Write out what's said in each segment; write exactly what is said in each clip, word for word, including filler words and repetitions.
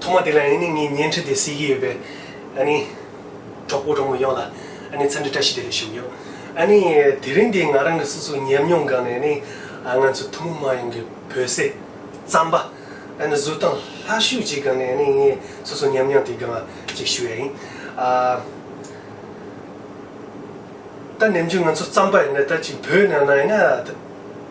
ཐོག་མ་དེ་ལ་ཨ་ནི་ངས་བརྙན་འཕྲིན་དེ་གཟིགས་ཀྱི་ཡོད་པས། ཨ་ནི་གྲོགས་པོ་གྲོགས་མོ་ཡོངས་ལ་ཨ་ནི་འཚམས་འདྲི་བཀྲ་ཤིས་བདེ་ལེགས་ཞུ་གི་ཡོད། ཨ་ནི་དེ་རིང་འདི་ང་རང་གི་སོ་སོའི་ཉམས་མྱོང་སྒང་ནས་ཨ་ནི་ང་ཚོ་ཐུན་མོང་མ་ཡིན་གྱི་བོད་ཟས་རྩམ་པ་ཨ་ནི་བཟོ་སྟངས་སླ་ཤོས་ཅིག་སྒང་ནས་ཨ་ནི་ངས་སོ་སོའི་ཉམས་མྱོང་དེ་སྒང་ཅིག་ཞུ་ཡ་ཡིན། ཨ། ད་ནམ་རྒྱུན་ང་ཚོ་རྩམ་པ་ཡིན་ན་ད་ཅིག་བོད་ནང་ན་ཡིན་ན་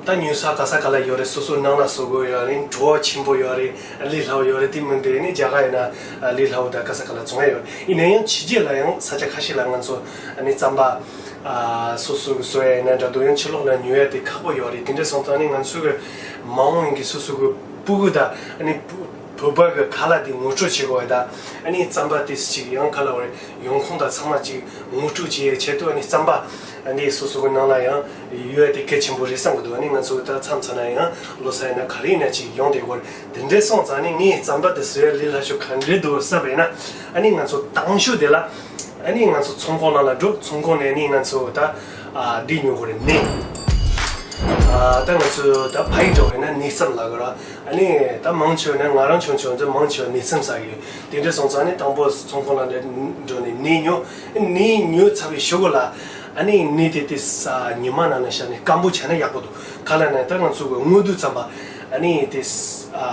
ད་ཉོ་ས་ག་ས་ག་ལ་ཡོད་རེད། སོ་སོ་ནང་ལ་བཟོ་དགོས་ཡོད་རེད། བྲོ་བ་ཆེན་པོ་ཡོད་རེད། ལས་སླ་བོ་ཡོད་རེད། དེ་མིན་དེ་ནི་རྒྱ་གར་ཡིན་ན་ལས་སླ་བོ་ད་ག་ས་ག་ལ་བྱུང་ཡ་ཡོད་རེད། ཡིན་ན་ཡང་ཕྱི་རྒྱལ་ལ་ཡང་ས་ཆ་ཁ་ཤས་ལ་ང་ཚོ་ཨ་ནི་རྩམ་པ་ཨ་སོ་སོ་གི་བཟོ་ཡ་ཡིན་ན་འདྲ་འདུག་ཡང་ཕྱི་ལོགས་ལ་ཉོ་ཡ་དེ་ཁག་པོ་ཡོད་རེད། དེ་འདྲ་སོང་ཙང་ནི་ང་ཚོ་གི་མ་འོངས་ཀྱི་སོ་སོ་གི་སྤུ་གུ་དང་ཨ་ནི་བོད་པ་གི་ཁ་ལག་དེ་ངོ་སྤྲོད་བྱེད་དགོས་ཡ་ད་ཨ་ནི་རྩམ་པ་དེ་ཅིག་ཡང་ག་ལ་བ་རེད། ཡོང་ཁུངས་དང་ཚང་མ་ཅིག་ངོ་སྤྲོད་བྱེད་ཡའི་ཆེད་དུ་ཨ་ནི་རྩམ་པ་ཨ་ནི་སོ་སོ་གི་ནང་ལ་ཡང་ཡོད་དེ་གལ་ཆེན་པོ་རེད་བསམ་གི་འདུག་ཨ་ནི་ང་ཚོ་ད་མཚམས་མཚམས་ན་ཡང་ལོ་གསར་ཡིན་ན་ག་རེ་ཡིན་ན་ཅིག་ཡོང་བསྡད་ཀྱི་ཡོད་རེད། དེ་འདྲ་སོང་ཙང་ཨ་ནི་ངས་རྩམ་པ་དེ་བཟོ་ཡ་ལས་སླ་ཤོས་ག་འདྲ་འདུག་བསམ་པ་ཡིན་ན། ཨ་ནི་ང་ཚོ་དང་ཤོས་དེ་ལ་ཨ་ནི་ང་ཚོ་ཚོང་ཁང་ནང་ལ་འགྲོ། ཚོང་ཁང་ནས་ཨ་ནི་ང་ཚོ་ད་ཨ་འདི་ཉོ་དགོས་རེད། ནས་ཨ་ད་ང་ཚོ་ད་ཕ་ཡི་འགྲོ་བས་ན་ནས་རྩམ་ལ་གི་ར། ཨ་ནི་ད་མང་ཆེ་བ་ནི་ང་རང་ཆུང་ཆུང་ཚོ་མང་ཆེ་བ་ནས་རྩམ་ཟ་གི་ཡོད། དེ་འདྲ་སོང་ཙང་ནི་དང་པོ་ཚོང་ཁང་ལ་འགྲོ་ནས་ནས་ཉོ། ནས་ཉོ་ཚར་བའི་གཞུག་གུ་ལ་ཨ་ནི་ནས་དེ་དེ་ཉི་མ་ནང་ན་བཞག་ནས་སྐམ་པོ་བྱས་ན་ཡག་པོ་འདུག་ག་ལ་ན་ད་ང་ཚོ་གི་དངོས་བསྡུ་རྩམ་པ་ཨ་ནི་དེ་ཨ་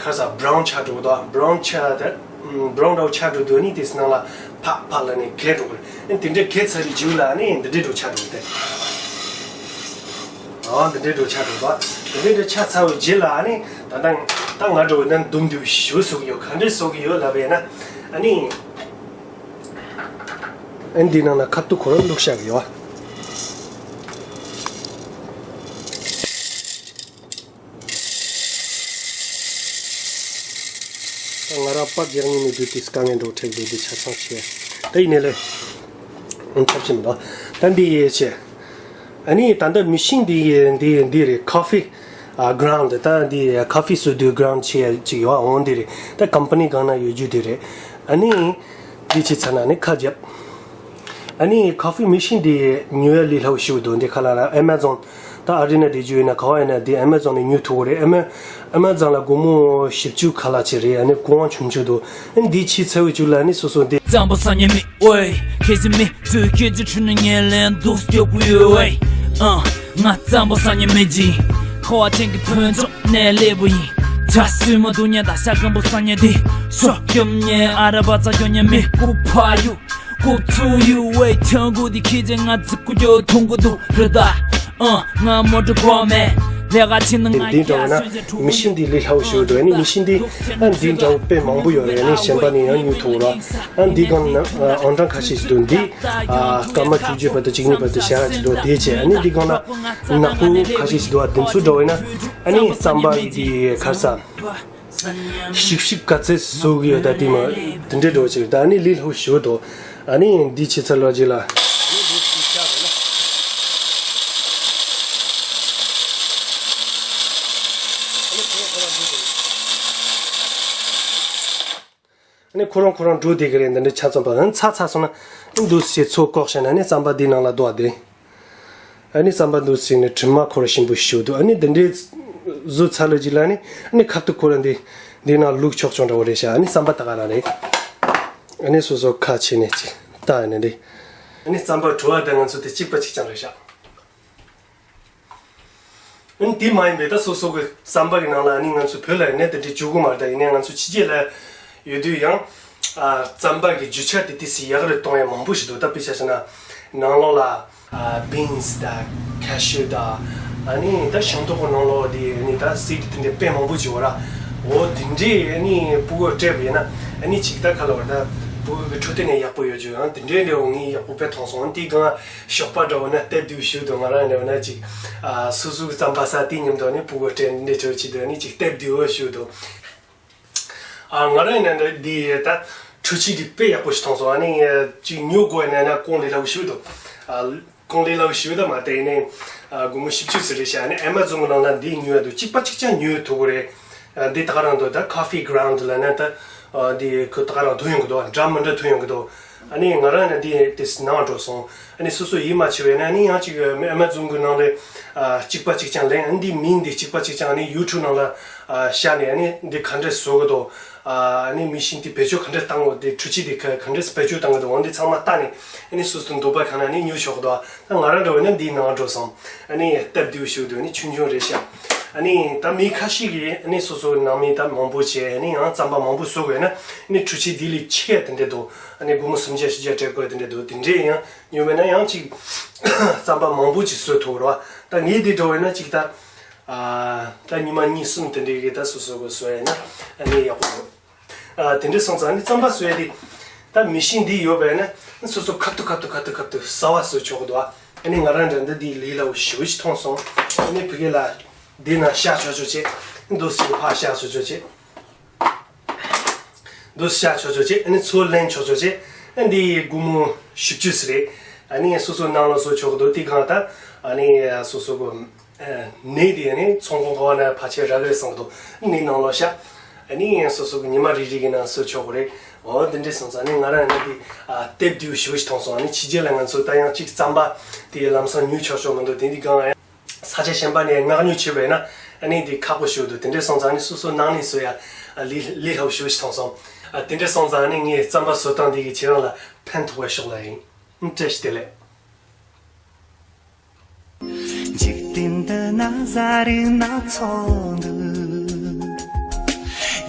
ཁ་ས་བྷ་རའུན་ཆགས་འགྲོ་གི་འདུག་བྷ་རའུན་ཆགས་ད་བྷ་རའུན་འདྲ་བོ་ཆགས་འགྲོ་དུས་ནི་དེ་ནང་ལ་ཕག་ཕག་ལ་ནི་གས་འགྲོ་གི་རེད། དེ་འདྲ་གས་ཚར་བའི་གཞུག་གུ་ལ་ཨ་ནི་འདི་འདྲའི་འགྲོ་ཆགས་འགྲོ་གི་དེ། ཨ་འདི་འདྲའི་འགྲོ་ཆགས་འགྲོ་བ། འདི་འདྲའི་འགྲོ་ཆགས་ཚར་བའི་རྗེས་ལ་ཨ་ནི་ད་ལྟ་ད་ང་འགྲོ་བའི་ནང་འདུམ་འདུ་ཞུ་བཟོ་གི་ཡོད། ག་འདྲས་བཟོ་གི་ཡོད་ལབ་པས་ན་ཨ་ནི་ཨ་འདི་ནང་ལ་ཁ་ཐུག་ཁོ་རང་བླུགས་བཞག་གི་ཡོད། ད་ང་རང་པར་རྒྱག་ཉིན་ནས་དུས་དེ་དཀའ་ངལ་འགྲོ་འཕྲད་འདུག་འདི་ཆ་ཚང་བྱས། ད་ཡིན་ནའི་ལས་ཐབས་ཤེས་མི་འདུག་ད་འདི་ཡས་བྱས། ཨ་ནི་ད་ལྟ་མི་ཤིན་འདི་འདི་འདི་རེད། ཁོ་ཕི་ཨ་གྲའུན་ཌི། ད་འདི་ཁོ་ཕི་བཟོ་དུས་གྲའུན་ཌི་བྱས་ཅིག་ཡོད། འོང་འདི་རེད། ད་ཀམ་པ་ནི་གང་ན་ཡོད་རྒྱུ་དེ་རེད། ཨ་ནི་འདི་བྱས་ཚར་ན་ནི་ཁ་རྒྱབ། ཨ་ནི་ཁོ་ཕི་མི་ཤིན་འདི་ཉོ་ཡ་ལས་སླ་བོ་ཞིག་འདུག་འདི་ཁ་ལ་ལ་ཨེ་མ་ཛོན། ད་ཨ་རི་ན་བསྡད་རྒྱུ་ཡིན་ན་ག་བ་ཡིན་ན་འདི་ཨེ་མ་ཛོན་ནས་ཉོ་ཐུབ་ཀྱི་རེད། ཨེ་མ་ཨེ་མ་ཛོན་ལ་སྒོར་མོ་བཞི་བཅུ་ཁ་ལ་ཅིག་རེད། ཨ་ནི་གོང་ཆུང་ཆུང་འདུག་ཨ་ནི་འདི་ཕྱི་ཚ་བའི་བཅུ་ལ་ཨ་ནི་སོ་སོ་འདི། རྩམ་པ་ཟ་ཉན་མི་ཝེ། ཁེ་ཟི་མི་དུས་ཁེ་ཟི་ཁྲུ་ནི་ངན་ལན་འདུག་སྐྱོ་གུ་ཡོད་ཝེ། ཨ། ང་རྩམ་པ་ཟ་ཉན་མི་ཇི། ཁ་བ་ཅན་གྱི་ཕུན་ཚོགས་ནས་སླེབས་པ་ཡིན། ཇ་སུས་མ་འདུག་ཉན་ད་ཤ་སྐམ་པོ་ཟ་ཉན་འདི། སོ་སྐྱོམ་ཉན་ཨ་ར་བ་ཙ་སྐྱོ་ཉན་མི་ཀུ་ཕ་ཡུ། ཀུ་ཚུ་ཡུ་ཝེ་ཐང་གུ་དི་ཁི་ཛེ་ང་ཛི་ཀུ་ཡོ་ཐུང་གུ་དུ་རི་ད། ཨ་ང་མོ་ཏྲ་གོ་མེ་ལེ་ག་ཆི་ནི་ང་འདི་འདྲ་བ་ན་མི་ཤིན་འདི་ལས་སླ་བོ་ཞིག་འདུག་ཨ་ནི་མི་ཤིན་འདི་ཨ་འདི་འདྲ་བོ་དཔེ་མང་པོ་ཡོད་རེད། ཨ་ནི་གཞན་པ་ནི་ཡང་ཉོ་ཐུབ་ར། ཨ་འདི་གང་ན་ཨང་གྲངས་ཁ་ཤས་ཤིག་འདུག་འདི་ཨ་སྐར་མ་བཅུ་བཅུ་བར་དུ་གཅིག་གཉིས་བར་དུ་བཞག་ཅིག་འདུག་དེ་བྱས་ཨ་ནི་འདི་གང་ན་ནག་པོ་ཁ་ཤས་ཤིག་འདུག་ཨ་འདི་ཚོ་འདྲ་བོ་ཡིན་ན་ཨ་ནི་རྩམ་པ་གི་འདི་ཁར་ས། ཤིག་ཤིག་ག་ཚད་བཟོ་གི་ཡོད་ད་དེ་མ་དེ་འདྲའི་འགྲོ་ཅིག་ད་ནི་ལི་ལྷུ་ཞུ་དོ། ཨ་ནི་འདི་ཆེ་ཚད་ལོ་ཅིག་ལ། ཨ་ནི་ཁོ་རང་ཁོ་རང་འགྲོ་བསྡད་གི་རེད། འདི་འདྲའི་ཆ་ཚང་པ་ཨ་ནི་ཚ་ཚ་སོང་ན་འདུག་སེ་ཚོ་ལྐོག་བྱས་ན་ནི་རྩམ་པ་འདི་ནང་ལ་ལྡོག་བསྡད། ཨ་ནི་རྩམ་པ་འདུག་ཟིན་ནས་དྲི་མ་ཁོ་ར་ཞིམ་པོ་ཞིག་འདུག་ཨ་ནི་འདི་འདྲའི་བཟོ་ཚར་ལ་ཅིག་ལ་ནི་ཨ་ནི་ཁ་ཐུག་ཁོ་ར་འདི་འདི་ནང་བླུགས་ཆོག་ཆོག་འདྲ་བོ་རེད་ཤག་ཨ་ནི་རྩམ་པ་ད་ག་རང་རེད། ཨ་ནི་སོ་སོ་ཁ་ཕྱེ་ནས་ཅིག་ལྟ་ཨ་ནི་འདི། ཨ་ནི་རྩམ་པ་བྲོ་བ་དང་ང་ཚོ་དེ་གཅིག་པ་གཅིག་རྐྱང་རེད་ཤག་ཨ་ནི་དེ་མ་ཡིན་པའི་ད་སོ་སོ་གི་རྩམ་པ་གི་ནང་ལ་ཨ་ནི་ང་ཚོ་བོད་ལ་ཡིན་ནའི་དེ་འདྲའི་འཇུག་གི་མ་རེད། ད་ཡིན་ནའི་ང་ཚོ་ཕྱི་རྒྱལ་ལ་ཡོད་དུས་ཡང་ཨ་རྩམ་པ་གི་རྒྱུ་ཆ་དེ་ཏོག་ཙམ་ཡག་རུ་གཏོང་ཡ་མང་པོ་ཞིག་འདུག་ད་དཔེ་ཆ་བཞག་ན་ནང་ལོགས་ལ་ཨ་བིན་སི་དང་ཁ་ཤུ་དང་ཨ་ནི་ད་ཤིང་ཏོག་གི་ནང་ལོགས་དེ་ཨ་ནི་ད་སི་ཌི་དེ་འདྲའི་དཔེ་མང་པོ་ཅིག་ཡོད་ར། འོ་དེ་འདྲའི་ཨ་ནི་སྤུ་གུ་སྤྲད་པ་ཡིན་ན་ཨ་ནི་ཅིག་ད་ག་ལ་བར་ད་སྤུ་གུ་གི་འཕྲོད་བསྟེན་ནས་ཡག་པོ་ཡོད་ཅིག་ཡང་དེ་འདྲའི་འདྲའི་འོ་ངས་ཡག་པོ་དཔེ་མཐོང་སོང་། དེ་གང་ཞོགས་པ་འདྲ་བོ་ན་སྟབས་བདེ་བོ་ཞིག་འདུག་ང་རང་འདྲ་བོ་ན་ཅིག་ཨ་སོ་སོ་གི་རྩམ་པ་ཟ་དེ་མཉམ་དུ་ཨ་ནི་སྤུ་གུ་སྤྲད་འདྲ་བྱེད་ཆེད་དུ་ཨ་ནི་ཅིག་སྟབས་བདེ་བོ་ཞིག་འདུག་ཨ་ང་རང་ཡིན་ན་འདི་ད་འཕྲུལ་ཆས་འདི་དཔེ་ཡག་པོ་ཞིག་མཐོང་སོང་། ཨ་ནི་ཅིག་ཉོ་དགོས་ན་ན་གོང་ལས་སླ་བོ་ཞིག་འདུག་ཨ་གོང་ལས་སླ་བོ་ཞིག་ད་མ་དེ་ནས་ཨ་སྒོར་མོ་བཞི་བཅུ་ཙམ་རེད་ཤག་ཨ་ནི་ཨེ་མ་ཛོན་གི་ནང་ལ་འདི་ཉོ་ཡ་འདུག་གཅིག་པ་གཅིག་རྐྱང་ཉོ་ཐུབ་གི་རེད། ཨ་འདི་ད་ག་རང་འདུག་ད་ཁོ་ཕི་གྲའུན་ཌི་ལ་ན་ད་ ཨ་འདི་ཁོ་ད་ག་རང་ཐོན་ཡོང་གི་འདུག་འདྲ་མི་འདྲ་ཐོན་ཡོང་གི་འདུག་ཨ་ནི་ང་རང་ནི་འདི་དེ་ནང་འགྲོ་སོང་། ཨ་ནི་སོ་སོ་ཡིད་མ་ཆེས་པས་ན་ཨ་ནི་ཡང་ཅིག་ཨ་མ་ཛོན་གི་ནང་ལ་ཨ་གཅིག་པ་གཅིག་རྐྱང་ལེན། ཨ་ནི་འདི་མིང་འདི་གཅིག་པ་གཅིག་རྐྱང་ཨ་ནི་ཡུ་ཊུབ་ནང་ལ་ཨ་བཤད་ནས་ཨ་ནི་འདི་ག་འདྲས་བཟོ་གི་འདུག་ཨ་ནི་མི་ཤིན་འདི་བེད་སྤྱོད་ག་འདྲས་བཏང་གི་འདུག་འདི་འཕྲུལ་ཆས་འདི་ག་ག་འདྲས་བེད་སྤྱོད་བཏང་གི་འདུག་འོ་འདི་ཚང་མ་ལྟ་ནས་ཨ་ནི་སོ་སོ་འདོད་པ་གང་ན་ཨ་ནི་ཉོ་ཆོག་གི་འདུག་ད་ང་རང་འདྲ་བོ་ན་འདིའི་ནང་འགྲོ་སོང་། ཨ་ནི་སྟབས་བདེ་བོ་ཞིག་འདུག་ཨ་ནི་ཆུང་ཆུང་རེད་ཤག་ཨ་ནི་ད་མི་ཁ་ཤས་ཀྱིས་ཨ་ནི་སོ་སོ་ནང་མི་ད་མང་པོ་བྱས་ཨ་ནི་ཡང་རྩམ་པ་མང་པོ་བཟོ་དགོས་ན་ཨ་ནི་འཕྲུལ་ཆས་འདི་ལས་ཆེ་དེ་འདྲས་འདུག་ཨ་ནི་སྒོར་མོ་སུམ་བརྒྱ་བཞི་བརྒྱ་སྤྲད་དགོས་དེ་འདྲས་འདུག་དེ་འདྲས་ཡང་ཉོས་པས་ན་ཡང་ཅིག་རྩམ་པ་མང་པོ་ཅིག་བཟོ་ཐུབ་རེད་བ། ད་ངས་འདི་འདྲ་བོ་ཡིན་ན་ཅིག་ད་ཨ་ད་ཉི་མ་གཉིས་གསུམ་དེ་འདྲས་ཀྱི་ད་སོ་སོ་གི་བཟོ་ཡ་ན་ཨ་ནི་ཡག་པོ་འདུག་ཨ་དེ་འདྲས་སོང་ཙང་ནི་རྩམ་པ་བཟོ་ཡ་དེ་ད་མི་ཤིན་འདི་ཡོད་པས་ན་སོ་སོ་ཁབ་ཏུ་ཁབ་ཏུ་ཁབ་ཏུ་ཁབ་ཏུ་ཟ་བ་བཟོ་ཆོག་གི་འདུག་ཨ་ནི་ང་རང་འདྲ་འདི་འདི་ལས་སླ་བོ་ཞེ་པོ་ཞིག་མཐོང་སོང་། ཨ་ནི་ཕ་གི་ལ་འདི་ན་བཞག་ཆོག་ཆོག་བྱེད། འདུག་སེ་ཕར་བཞག་ཆོག་ཆོག་བྱེད། འདུག་སེ་བཞག་ཆོག་ཆོག་བྱེད། ཨ་ནི་ཚུར་ལེན་ཆོག་ཆོག་བྱེད། ཨ་འདི་སྒོར་མོ་བཞི་བཅུ་ཙམ་རེད། ཨ་ནི་སོ་སོ་ནང་ལ་བཟོ་ཆོག་གི་འདུག་དེ་གང་ལྟར་ཨ་ནི་སོ་སོ་གི་ནས་དེ་ནས་ཚོང་ཁང་ག་བ་ན་ཕལ་ཆེར་རག་གི་རེད་བསམ་གི་འདུག་ནས་ནང་ལོགས་ཤག་ཨ་ནི་སོ་སོ་གི་ཉི་མ་རེ་རེ་གི་ནང་བཟོ་ཆོག་གི་རེད། འོ་འདི་འདྲས་སོང་ཙང་ནི་ང་རང་ནི་དེ་ཨ་སྟབས་བདེ་བོ་ཞེ་པོ་ཞིག་མཐོང་སོང་། ཨ་ནི་ཕྱི་རྒྱལ་ལ་ང་ཚོ་ད་ཡང་གཅིག་རྩམ་པ་དེ་ལམ་སང་ཉོ་ཆོག་ཆོག་མི་འདུག་དེ་འདི་གང་ཡང་ས་ཆ་གཞན་པ་ནས་མངགས་ཉོ་བྱས་པས་ན་ཨ་ནི་དེ་ཁག་པོ་ཞེ་པོ་འདུག་དེ་འདྲས་སོང་ཙང་ནི་སོ་སོ་ནང་ནས་བཟོ་ཡ་ཨ་ལས་ལས་སླ་བོ་ཞེ་པོ་ཞིག་མཐོང་སོང་། ཨ་དེ་འདྲས་སོང་ཙང་ནི་ངས་རྩམ་པ་བཟོ་སྟངས་འདི་གིས་ཁྱེད་རང་ལ་ཕན་ཐོགས་པ་ཤོག་ལ་ཡིན། བཀྲ་ཤིས་བདེ་ལེགས། འཇིག་རྟེན་འདི་ན་བཟའ་རིགས་སྣ་ཚོགས་འདུག་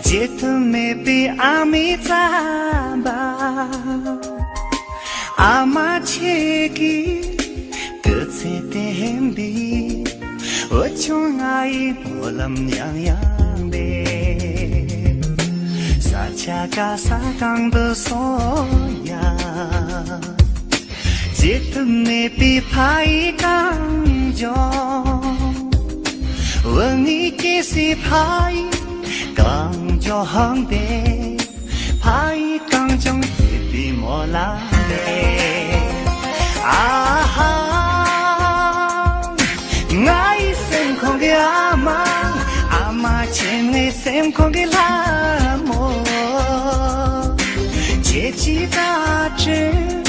བརྗེད་དུ་མེད་པའི་ཨ་མའི་རྩམ་པ། ཨ་མ་ཁྱེད་ཀྱི་སྐུ་ཚེ་བརྟན་པའི་འུ་ཆུང་ང་ཡི་སྨོན་ལམ་ཡང་ཡང་འདེབས། ས་ཆ་ག་ས་གང་དུ་སོང་ཡང་བརྗེད་དུ་མེད་པའི་ཕ་ཡི་གངས་ལྗོངས། འུ་གཉིས་སྐྱེས་སའི་ཕ་ཡི་གངས་ལྗོངས་དེ། ཕ་ཡི་གངས་ལྗོངས་བརྗེད་པའི་སྨོན་ལམ་རེད། ཨ་ཧ། ང་ཡི་སེམས་ཁོང་གི་ཨ་མ། ཨ་མ་ཁྱེད་ངའི་སེམས་ཁོང་གི་ལྷ་མོ། ཁྱེད་ཀྱི་ལྟ་གྲུབ་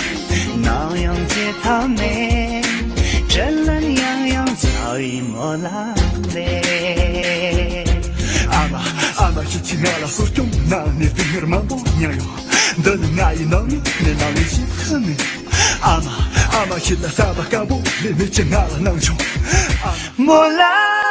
ནམ་ཡང་བརྗེད་ཐབས་མེད། དྲིན་ལན་ཡང་ཡང་འཇལ་བའི་སྨོན་ལམ་རེད། ཨ་མ། ཨ་མ་ཁྱེད་ཀྱིས་ང་ལ་གསོ་སྐྱོང་གནང་ནས་སྡུག་བསྔལ་མང་པོ་མྱངས་ཡོད། འདི་ནི་ང་ཡི་ནང་མི་ནས་ནང་མི་ཞིག་ཁུ་ནས། ཨ་མ། ཨ་མ་ཁྱེད་ལ་རྩམ་པ་སྐམ་པོ་ལས་མེད་ཀྱི་ང་ལ་གནང་ཆོག་ཨ་མ། སྨོན་ལམ།